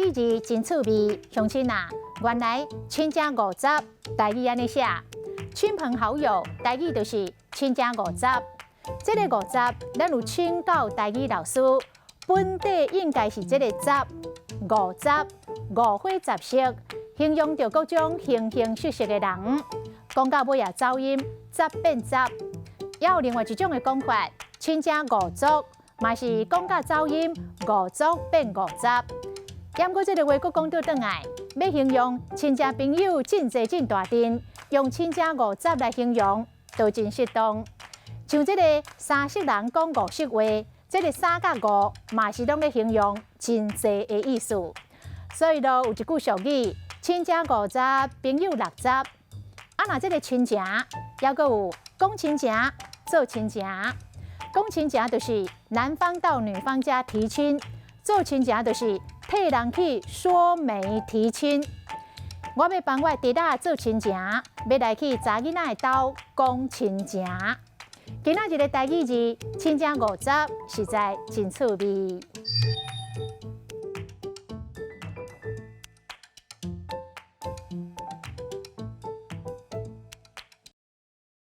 語字真趣味，鄉親啊，原來親情五十，台語按呢寫，親朋好友，台語就是親情五十。這个五十，咱有請教台語老師，本底應該是這个十五十五花十色，形容著各種形形色色的人。講到尾也走音，十變十。也有另外一種的講法，親情五足，嘛是講甲走音，五足變五十。毋過這个話閣講倒轉來，欲形容親情朋友真濟真大陣，用親情五十來形容，都真適當。像這个三色人講五色話，這个三佮五嘛是攏咧形容真濟的意思。所以囉，有一句俗語：親情五十，朋友六十。啊，若這个親情，猶閣有講親情、做親情。講親情就是男方到女方家提親，做親情就是替人去說媒提親。我欲幫我的侄仔做親情，欲來去查囡仔的兜講親情。今仔日的台語字，親情五十，實在真趣味。